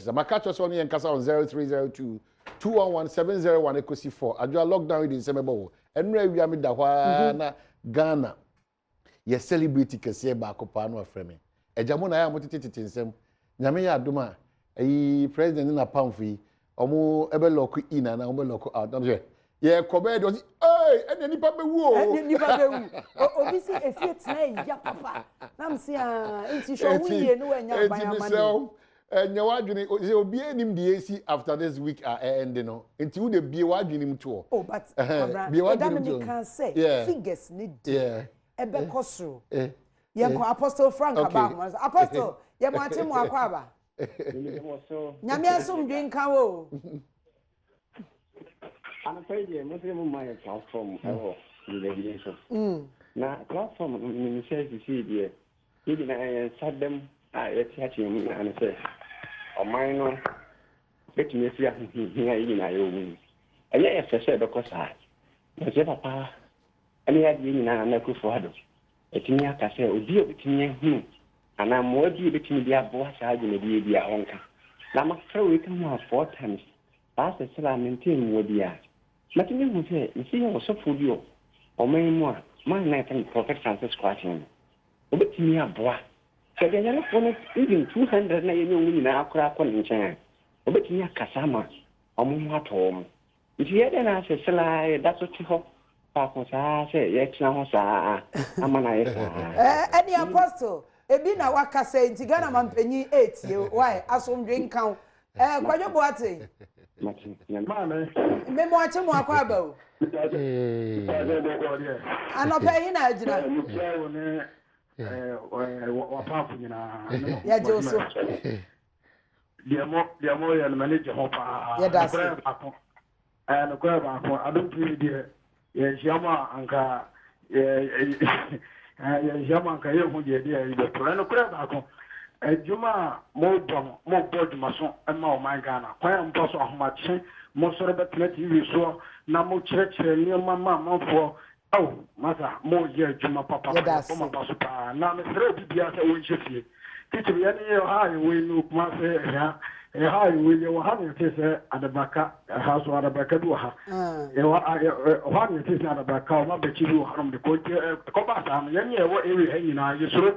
ɛte sɛ maka kyerɛ sɛ ɔne yɛn kasa on 0302 211 701 ekosi 4. Adwoa, lockdown yi de nsɛm ɛbɔ wɔ ɛnura awia mi da hɔ ara na Ghana yɛ celebrity kɛseɛ baako paa no afrɛ me. Ɛgya mo na ayɛ a mo tete tete nsɛm. Nyame yɛ adom a, ɛyi president ne n'apamfo yi, ɔmo ɛbɛ lock in ana ɔmo bɛ lock out? Na hwɛ, yɛ kɔ bɛyɛ de ɔsi ee, ɛnna nipa bɛ wu o. Ɛne nipa bɛwu. Obi si efie tena ɛya papa na m si aa, nti hwɛ ɔho yie ne wanya aban eti ama mesrɛ ne. Wo, ɛnyɛ w'adwene sɛ obiara nim deɛ esi after this week a ɛɛnde no, nti wo de bie w'adwene mu toɔ. Oh, but Ɛhɛn, Kwabra, bie ɛda w'adwene no mu toɔ. mi kan sɛ figures ne di ɛbɛkɔ soro. Yɛnkɔ Apostle Frank aba ahoma so. Apostle, yɛ mo akye, mo akɔ aba. Nyame asomdwe nka wo o. Anɔpa yi deɛ, mo sɛ mo ma yɛ platform ɛwɔ dwumadie so, na platform no, menim sɛ sisii deɛ, yɛn nyinaa yɛn nsa dam a yɛte akyerɛ mu nyinaa ne sɛ ɔman no bɛtumi afiri ahohiahia a yɛn nyinaa yɛwɔ mu yi. Ɛnyɛ yɛ fɛ sɛ ɛbɛkɔ saa, na sɛ papa ne adeɛ nyinaa, Nana Akufo Addo atumi aka sɛ obi a obɛtumi ahunu anaa mmoa bi a obɛtumi de aboa saa dwumadie bi a ɔnka na mafrɛ wei ka ho a four times saa sɛ sɛla mente mmoa bi a matumi hu sɛ mesi yɛ ɔsɔfoɔ bi wɔ ɔman yi mu a man na yɛfrɛ no Prophet Francis Kwakyen no, obɛtumi aboa sɛ deɛ yarefoɔ no even 200 na yɛnyɛ wɔn nyinaa koraa kɔ ne nkyɛn a, obɛtumi akasa ama ɔmo ho atɔ wɔn. Nti yɛdɛ na asɛ sɛla yɛda so te hɔ faako saa sɛ yɛtena hɔ saa ama no ayɛ saa. Ɛne Apostle, ebi na wakasa yi nti Ghana mampanyin etie wae. Asomdwe nka wo. Kwadwo Boate. Mate Nyame. Maame. Me mo akye, mo akɔ aba o. Anɔpa yi na agyina. Mekyia wo ne wapamfo nyinaa. Yɛgye wo so. Deɛ mo yɛ no, m'ani gye ho paa. Yɛda ase. Nokorɛ baako. Nokorɛ baako, Adom TV deɛ, yɛnhyia mu a anka yɛnhyia mu anka yɛnhu deɛ deɛ yɛbɛto. Nokorɛ baako, adwuma a mobɔ no, mobɔ adwumaso ma ɔman Ghana. Kwan a mofa so ahomakye, mosɔre bɛtena TV soɔ na mokyerɛkyerɛ nneɛma ma amanfoɔ. Ao, masa, moyɛ adwuma papa. Yɛda yɛbɔ ase. maba so paa. Na mesrɛ obi biara sɛ wɔnhyɛ fie. Titiri yɛne yɛ ha a yɛwɔ yi no, Kumase ha, ɛha a yɛwɔ yi, yɛwɔ ha na yɛte sɛ adabraka ha so, adabraka bi wɔ ha. Yɛwɔ hɔ a na yɛte sɛ adabraka ɔma bɛkyi bi wɔ hanom de kɔ, nti ɛkɔba saa no, yɛne yɛwɔ area ha nyinaa yɛsuro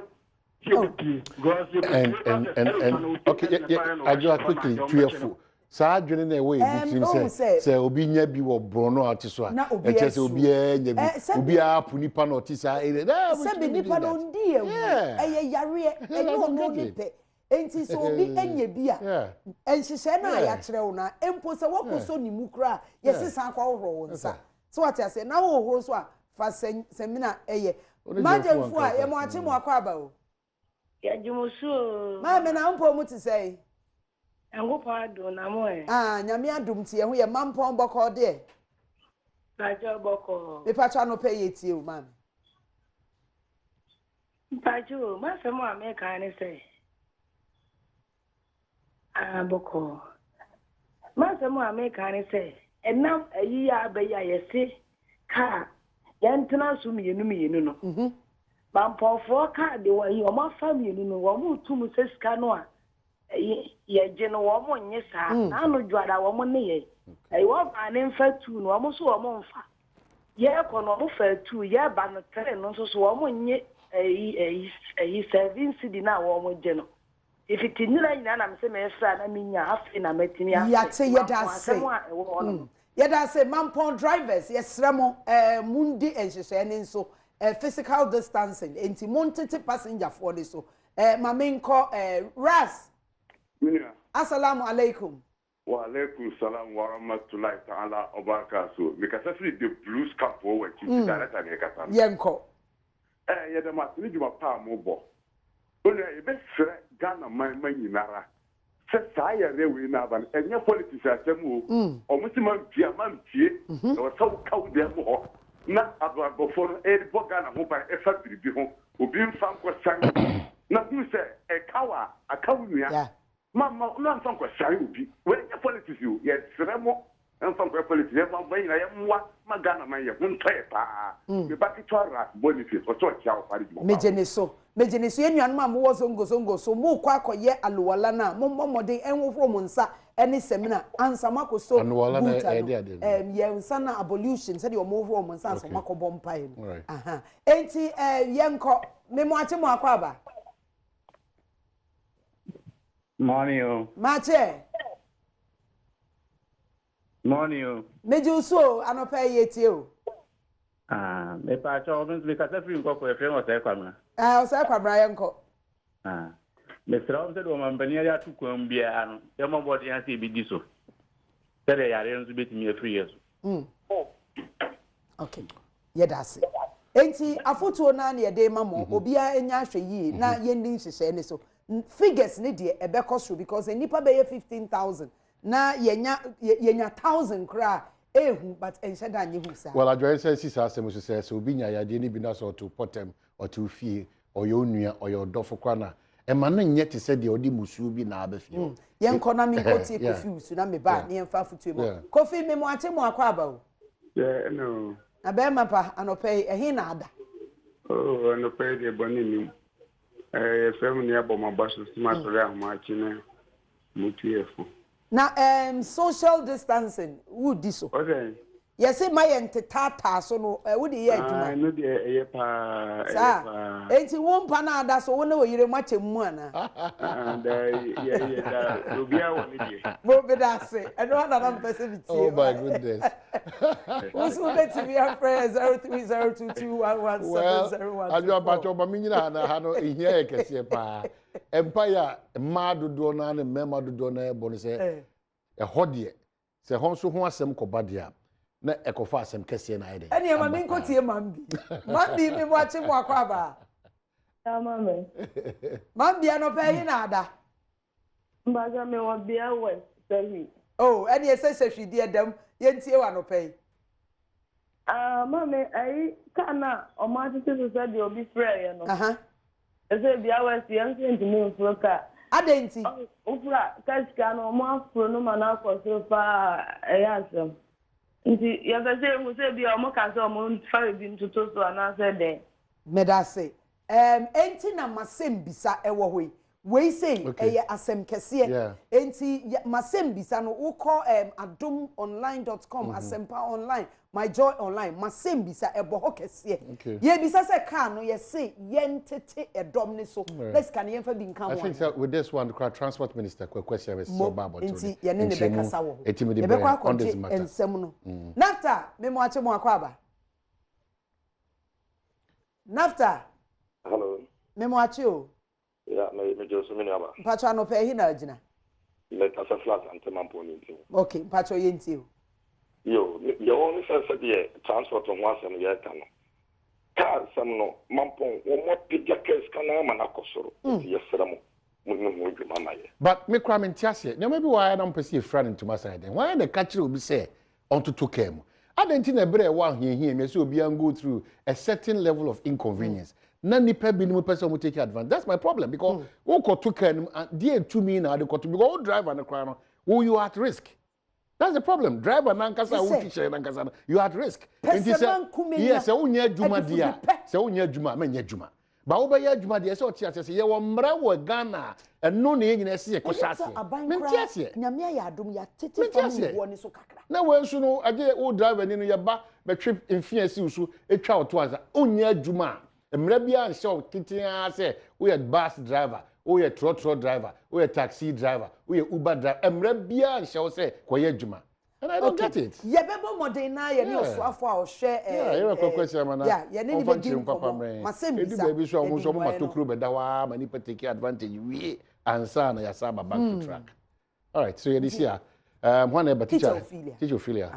sɛ yɛbɛpie because and yɛbɛpie ba and sɛ and ɛretwa and no obi okay, ɛna baeɛ na Adwoa, ɔhyɛ hɔ na quickly deɛ to your ɔmbɛkye no. fo saa adwene na ɛwɔ ebi Ɛm, tirim ohun sɛ sɛ sɛ obi nya bi wɔ borɔno a ɔte so a, na obi ɛkyerɛ sɛ asuro. obiara nya bi, Sɛbi obiara po nipa na ɔte saa area naa. Sɛbi nipa no ndi ewu. Ɛyɛ yareɛ, ɛnyɛ ɔno ne pɛ. Nti sɛ obi anya bi a, nhyehyɛ no a yɛakyerɛ wo no a, mpo sɛ wɔkɔ so ne mu koraa, yɛsi san kɔ ahohoro wo nsa so, wate aseɛ? Na wohohoro so a, fa sɛmina ɛyɛ magyamfo a yɛ mo akye, mo akɔ aba o. Yɛgye mo so o. Maame, na mpo mu te sɛ? Nyankopɔn adom, na mo ɛ? Ah, Nyame adom nti yɛn ho yɛ. Mampɔn bɔkɔɔ deɛ? Mpakyɛ, bɔkɔɔ. Mepatwa, anɔpɛ yɛ tie o, maame. Mpakyɛ o, m'asɛm a meka ne sɛ, ah, bɔkɔɔ. M'asɛm a meka ne sɛ, ɛnam ayi a aba yi a yɛse kaa yɛntena so mmienu mmienu no. Mampɔnfoɔ kaa de wɔn yi, wɔn afa mmienu no, wɔn retu mu sɛ sika no a ɛyi yɛgye no, wɔn nye saa. N'ano dwada wɔn ne yɛn. Ɛyi wɔn maa ne nfa tu no, wɔn nso wɔn mfa. Yɛrekɔ no, wɔn fa tu, yɛreba no three no nso so wɔn nye ɛyi 7 cedi na wɔn gye no. Ifiti nnura nyinaa na mesɛ mɛfra na menya, afei na mɛtumi afrɛ. Yate, yɛda ase. Asɛm a ɛwɔ hɔ no. Yɛda ase. Mampɔn drivers, yɛsrɛ mo, mundi nhyehyɛe ne nso physical distancing, nti montete passengerfoɔ ne so. Ma menkɔ Ras. Minia. Assalamu alaikum. Wa alaikum salam wa rahmatullahi ta'ala wa barakatuh. Mekasa firi The Blues Camp wɔ akyi, mm. Director ne ɛkasa no. Yɛnkɔ. Yɛda mo ase ne dwuma pa a mobɔ. Onua, yɛbɛsrɛ Ghana man ma nyinara sɛ saa yɛreɛ wei no aba no, ɛnyɛ politics asɛm o. Ɔmo se mampie a mampie. Ɛwɔ sɛ woka wo dan mu hɔ na abrabɔfoɔ no ɛrebɔ Ghana ho ban ɛfa biribi ho. Obi mfa nkɔsan obi na hunu sɛ ɛka wo a, aka wo nua. Mama na mfa nkɔsan obi. Wɔnyɛ politics o, yɛsrɛ mo, mfa nkɔyɛ politics. Yɛma ma nyinaa yɛmmoa ma Ghana man yɛ ho ntɔyɛ paa. Me ba ketewa Ras Boniface, ɔsɛ ɔkyea wo paa ne dwuma paa. Megye ne so. Megye ne so. Yɛn nuanom a mowɔ Zongo Zongo so, morekɔ akɔyɛ aluwala no a, mommɔ mmɔden nhohoro mo nsa ne samina ansa moakɔsɔ Anuwala no guuta ɛyɛ no. de adeɛ no. Ɛɛm, yɛn nsa no ablution, sɛdeɛ wɔhohoro wɔn nsa ansa Okay. wɔakɔbɔ mpaeɛ no. Alright. Aha. Enti ɛɛ, yɛnkɔ. Me moakye mo akɔ aba. Morning o. Maakye ɛ. Morning o. Megye wo so o, anɔpa yi yɛtie o. Ah, mepaakyɛw, me nso mekasa firi nkɔkɔ, yɛfrɛ me Ɔsɛe Kwamena. Ah, Ɔsɛe Kwamena, yɛnkɔ. Ah, mesrɛ wo sɛdeɛ ɔmampanin de ato kwan mu biara no, yɛmmɔ mmɔden ara sɛ yɛbɛdi so, sɛdeɛ yareɛ no nso bɛtumi afiri yɛ so. Mm. Okay, yɛda ase. Enti afotuo no ara na yɛde rema mo, obiara nya ahwɛ yie na yɛnni nhyehyɛe no so. Figures no deɛ ɛbɛkɔ soro because nnipa bɛyɛ 15,000 na yɛnya yɛnya thousand koraa a ehu but ɛnhyɛ da nyɛ hu saa. Well adwae nsa nsi saa asɛm so sɛ sɛ obi nya yadeɛ no bi na sɛ ɔte wo pɔtam, ɔte wo fie, ɔyɛ wo nua, ɔyɛ ɔdɔfo koraa no a, ɛma no nyɛ te sɛ deɛ ɔde mmusuo bi na aba fie hɔ. Yɛnkɔ na menkɔ tie Yeah. Kofi Wusu na meba a Yeah. na yɛmfa afotuo ma. Yeah. Kofi me mo akye mo akɔ aba o. Yeah, ɛna o. Na bɛrima pa anɔpa yi ɛhe na ada? Oh, anɔpa yi deɛ bɔne nnim. Eh, yɛfrɛ me ne abɔ m'aba so sɛ masɔre ahomakye na Mutu yɛ fo. Na ehm social distancing wo di so. Ɔsɛn. Yɛse ma yɛ ntetaataa so no eh wo de yɛ adwuma. Ah ɛno deɛ ɛyɛ paa ɛyɛ Saa paa. enti wo mpa no ada so wo ne wo yere mo akyɛ mu anaa. Ah daa yɛ yɛ da obiara wɔ ne deɛ. Mo meda ase ɛno ara na na mepɛ sɛ me tie. Oh my goodness. Wo nso wobɛtumi afrɛ yɛ 0302211701 Well, Adwoa mpakyɛw ma menyina ha na ha no ehia yɛ kɛseɛ paa. Mpaeɛ a mmaa dodoɔ no ara ne mmarima dodoɔ no ara bɔ no sɛ ɛhɔ deɛ sɛ ɛhɔ nso ho asɛm kɔba deɛ a na ɛkɔfa asɛm kɛseɛ na ayɛ dɛ. Ɛnneɛ ma menkɔtie Mambi. Mambi me moakye mo akɔ abaa. Mambi anɔpa yi na ada. Mpakyɛ me wɔ Bea West Sahwi. Oh ɛneɛ sɛ Sahwi deɛ dam yɛntie wo anɔpa yi. Ah maame ayi car no a ɔmo atete so sɛ deɛ obi frɛɛ yɛ no. Ɛsɛ Bea West yɛn nso yɛntumi mforo car. Adɛn nti? Woforo a car sika no ɔmo aforo no ma no akɔ soro paa ɛyɛ asɛm. Nti yɛpɛ sɛ yɛhu sɛ ebia ɔmo ka sɛ ɔmo nfa biribi ntoto so anaasɛ dɛn. Medase. Erm enti na masɛmbisa ɛwɔ hɔ yi. Wei sei Okay. ɛyɛ asɛm kɛseɛ. Yeah. Enti yɛ masɛmbisa no wokɔ erm adomonline dot com, asɛmpa online, my joy online, masɛmbisa ɛbɔ hɔ kɛseɛ. Okay. Yɛbisa sɛ car no yɛse yɛntete ɛdɔm no so Yeah. na sika no yɛmfa bi nka I ho think anaa? sɛ with this one koraa transport minister Kwaku Asiamah ɛsɛ sɛ Mo, ɔba abɔnten enti de yɛne no nkyerɛmu bɛkasa wɔ hɔ. ɛtumi de Yɛbɛkɔ brɛ on this akɔgye matter. nsɛm no. Nafta, me moakye mo akɔ aba. Nafta. Hello. Me mo akye o. Yeah, me me gye so me nua ba. Mpacho anɔpa ɛhe na agyina? Me kasa flat ante mampɔn ne nti. Okay, mpacho yɛ ntie o. Yo, deɛ wɔn ne sɛ sɛdeɛ transport ho asɛm yɛreka no, kaa nsɛm no, mampɔn wɔn apagya kaa sika no ama no akɔ soro, nti yɛsrɛ mo, mo nni ho dwuma ma yɛ. But me koraa mente aseɛ, nneɛma bi wɔ ha a na mopɛ sɛ yɛfira no ntoma saa dɛn? Hwan na ɛka kyerɛ obi sɛ ɔntoto kaa mu. Adɛn nti na ɛberɛ a ɛwɔ ahohiahia mu yɛsɛ obiara go through a certain level of inconvenience na nnipa binom pɛ sɛ wɔn take advantage? That's my problem because wokɔto kaa no mu a deɛ tumi na ade kɔto because wo driver no koraa no wo you are at risk. That's the problem. Driver nankasa a wotwi hyɛn nankasa no you are at risk. Nti sɛ yes sɛ wonyɛ adwuma deɛ a sɛ wonyɛ adwuma a mɛnyɛ adwuma. Ba wobɛyɛ adwuma deɛ ɛsɛ ɔte aseɛ sɛ yɛwɔ mmara wɔ Ghana a ɛno na yɛn nyinaa ɛsɛ yɛkɔhyɛ aseɛ. Mente aseɛ. Nyame ayɛ adom yɛatete Mente fam aseɛ. nnuboɔ no so kakra. Na wei nso no agye wo driver ni no yɛba bɛtwe mfea si wo so twa wo to ansa. Wonyɛ adwuma a mmara biara nhyɛ wo tenten ara sɛ woyɛ bus driver, woyɛ trɔtrɔ driver, woyɛ taxi driver, woyɛ Uber driver. Mmara biara nhyɛ wo sɛ kɔyɛ adwuma. And I don't Okay. get it. Yɛbɛbɔ mmɔden na yɛne Yeah. ɔsoafo a ɔhwɛ Yeah, eh, yɛrɛ kɔ eh, kwasi ama na yeah, yɛne ne ɔmfa bɛdi nkyerɛ papa nkɔmmɔ. mmerɛ. Masɛm Edu bisa, baabi so a wɔn yɛde nso wɔn ma mmuaeɛ no. tokuro bɛda hɔ ara ma nipa take advantage wie ansa na yɛasa aba back to track. All right, so yɛde si a hwan na ɛba Teacher teacher Ophelia. Teacher Ophelia.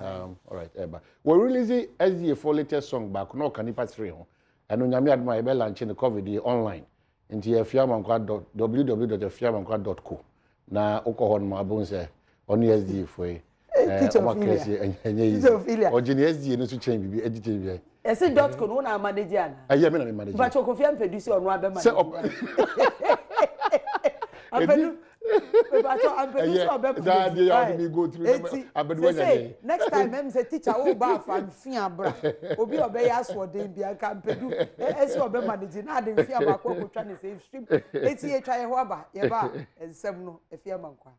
All right, ɛba. Wɔ release SDA for latest song baako na ɔka nipa three ho. Ɛno nyame adom a yɛbɛ launch no COVID yi online. Nti yɛ afiamankwa dot www.afiamankwa dot co na wokɔ hɔ nom abɛhu sɛ ɔne SDA foɔ yi. Teacher ɔmo Ophelia. akɛse ɛnyɛ easy. Teacher Ophelia. Ɔgye ne SDA no so kyɛn biribi, ɛgye kyɛn biribi. Ɛsi dot co no wo na ama ne gye ana? Ɛyɛ me na me manage. Mpacho Kofi Ampadu sɛ ɔno abɛ manage. Sɛ ɔp Ampadu. Mepakyɛw ampɛdu sɛ ɔbɛ Ɛyɛ daa deɛ yɛ ɔde mi go through na Eti ampɛdu wanya sese deɛ. next time ɛm sɛ teacher wo ba afa mfia bra obi a ɔbɛyɛ asoɔden bia nka ampɛdu ɛsɛ ɔbɛ manage na ade mfia baako akotwa ne sɛ ehwim eti yɛtwa yɛ ho aba yɛba a nsɛm no efi ama nkwa.